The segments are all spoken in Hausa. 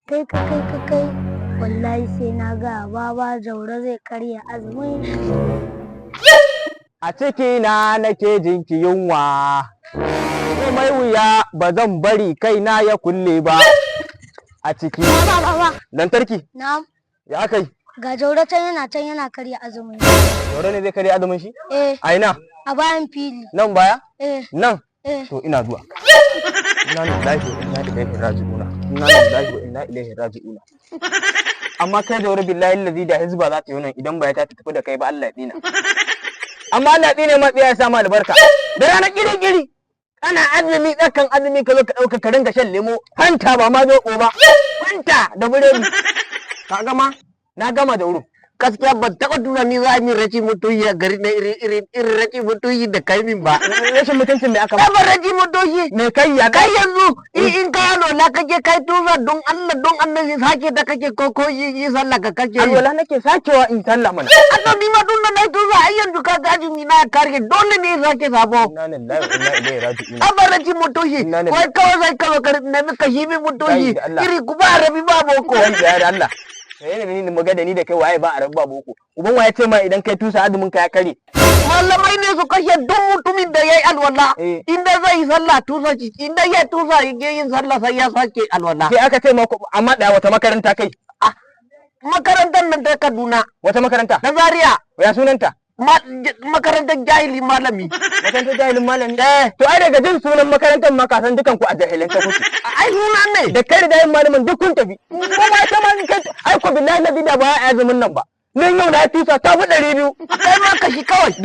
Kai ka kai ka kai, wallahi sai na ga Baba Jauro zai karya azumin shi. A cikina nake jinki yunwa, komai wuya ba zan bari kaina ya kulle ba. A ciki. Baba, baba. Lantarki, Na'am. ya aka yi? Ga Jauro can yana karya azumin shi. Jauro ne zai karya azumin shi? Eh. A ina? A bayan fili. Nan baya? Eh. Nan? Eh. To, ina zuwa. Inna lillahi wa inna ilaihi raji'una. Inna lillahi wa inna ilaihi raji'una. Amma kai Jauro, billahi allazi da hizba za ta yi nan idan ba ya ta tafi da kai ba, Allah ya tsina. Amma Allah ya tsine ma tsiya ya sa ma albarka. Da rana kiri-kiri ana azumi, tsakan azumi, ka zo ka ɗauka ka ringa shan lemo Fanta, ba ma zoɓo ba. Fanta da biredi. Ka gama? Na gama da wuri. Gaskiya ban taɓa tunani za a yi rashin mutunci a gari na irin irin irin rashin mutunci da kai min ba. Rashin mutuncin da aka ma. Taɓa rashin mutunci. Me kai ya Kai yanzu in ka alwala kake kai tuza, don Allah don Allah sake da kake ko yi sallah ka kake yi? Alwala nake sakewa in sallah mana. A to, ni ma tun da na yi tuza, ai yanzu ka ga azumi na karye, dole ne sake sabo. Inna lillahi wa inna ilaihi raji'un. Taɓa rashin mutunci. Inna lillahi. Wai kawai sai ka zo ka nemi ka shi min mutunci. Kai da Allah. Iri kuma arabi ba boko. Kai da Allah. Kai ne ni maga da ni da kai, waye ba a rabu ba boko? Uban waye ce ma idan kai tusa azumin ka ya kare? Malamai ne su kashe duk mutumin da ya yi alwala. Inda zai yi sallah tusa shi, inda ya tusa yake yin sallah, sai ya sake alwala. Sai aka ce ma amma da wata makaranta kai? Makarantar nan ta Kaduna. Wata makaranta? Na Zaria. Ya sunanta? Makarantar jahili malami. Makarantar jahilin malami? Eh. To, ai daga jin sunan makarantar ma ka san dukan ku a jahilanta kuke. Ai suna ne. Da kai da jahilin malamin duk kun tafi. Kuma ita ma in kai ai ko billahi nabi da ba ya azumin nan ba. Nan yau na tusa ta fi 200. Kai ma kashi kawai.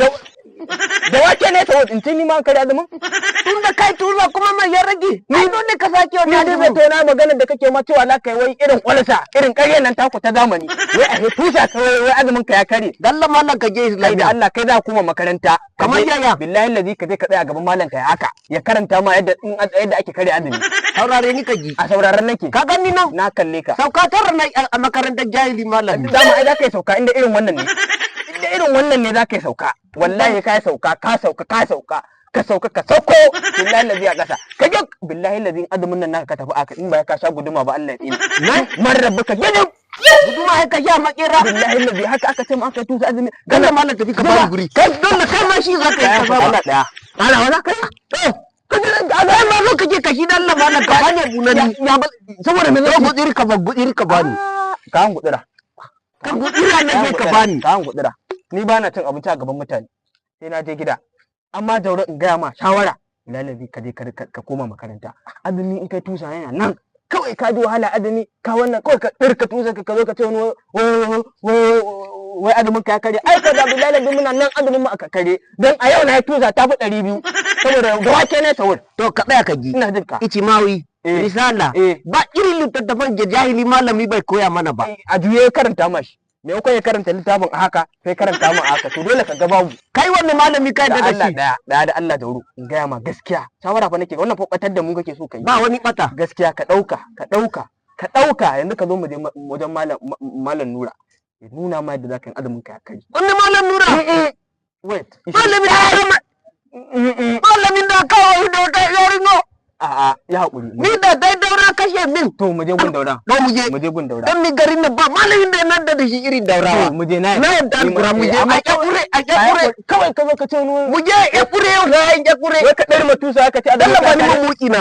Da wake ne ta in ci ni ma kare azumin? Tun da kai tuza kuma mai ya rage? Ai dole ka sake wani Ni dai azumin. zato na maganar da kake ma cewa na kai wai irin kwalsa, irin ƙaryar nan taku ta zamani. Wai a tusa ka wai azumin ka ya kare. Dalla mallam, ka je Kai da Islamiyya. Allah, kai za kuma makaranta. Kamar yaya? Billahi lazi ka je ka tsaya gaban malam kai haka ya karanta ma yadda in yadda ake kare azumi. Saurare ni ka ji. A sauraron nake. Ka gani nan? Na kalle ka. Sauka tara na a makarantar jahili malami. Dama ai za ka yi sauka inda irin wannan ne. Inda irin wannan ne za ka yi sauka. Wallahi ka yi sauka, ka sauka, ka sauka. Ka sauka, ka sauko, billahi lazi a ƙasa. Ka je, billahi lazi azumin nan naka ka tafi aka in ba ka sha guduma ba, Allah ya tsine. Man rabbuka gidin. Guduma ai ka sha makera. Billahi lazi haka aka ce ma aka tusa azumi. Dalla mallam, tafi ka bani guri. Kai dole kai ma shi za ka yi ka saba. Allah daya. Allah wala kai. To, ka ji a ma zo ka je ka shi, dalla mallam, ka bani abu na ni. Ya saboda me Zo zai gutsiri ka ba, gutsiri ka bani. Ka an gudura. Ka gutsira na je ka bani. Ka an gudura. Ni ba na cin abinci a gaban mutane. Sai na je gida. Amma Jauro, in gaya ma shawara. Lalabi ka je ka koma makaranta. Azumi in kai tusa yana nan. Kawai ka ji wahala azumi ka wannan, kawai ka ɗirka tusa ka zo ka ce wani wai azumin ka ya kare. Ai ko da billahi lazi muna nan azumin mu aka kare. Dan a yau na yi tusa ta fi 200. Saboda da wake ne sahur. To, ka tsaya ka ji. Ina jin ka. Ichimawi, risala, ba irin littattafan da jahili malami bai koya mana ba. A juye ya karanta mashi. Maimakon ya karanta littafin a haka, sai karanta mu a haka, to dole ka ga babu. Kai wanne malami kai Da da Allah shi? daya daya, da Allah Jauro, in gaya ma gaskiya, shawara fa nake, wannan fa batar da mu kake so kai. Ba wani bata. Gaskiya ka dauka, ka dauka, ka dauka, yanzu ka zo mu je wajen malam Nura ya nuna ma yadda zaka yi azumin ka ya kai. Wanne malam Nura? Wait. Malamin da malamin da kawai da wata yaringo. A'a, ya hakuri. Ni da dai Daura kashe min. To, mu je gun Daura. Do mu je. Mu je gun Daura. Dan mi garin nan ba malamin da nan da shi irin Daurawa. To, mu je na Na yadda, alkura mu je Amma a kyakure, a kyakure. Kawai ka zo ka ce wani Mu je ya kure yau da yan kyakure. Wai ka ɗari matusa ka ce Dalla ba ni mamuki na.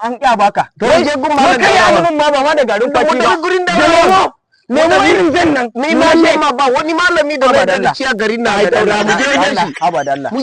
An ƙya baka. To, mu je gun malam Wai kai Daurawa. azumin ma ba ma da garin Da kwaki mu ba. tafi gurin Da Daurawa. lemo, lemo irin jan nan. Ni na ce ma ba wani malami da Haba bai da da Allah. shi a garin nan ai Daura, mu je wajen shi. Haba da Allah. Mu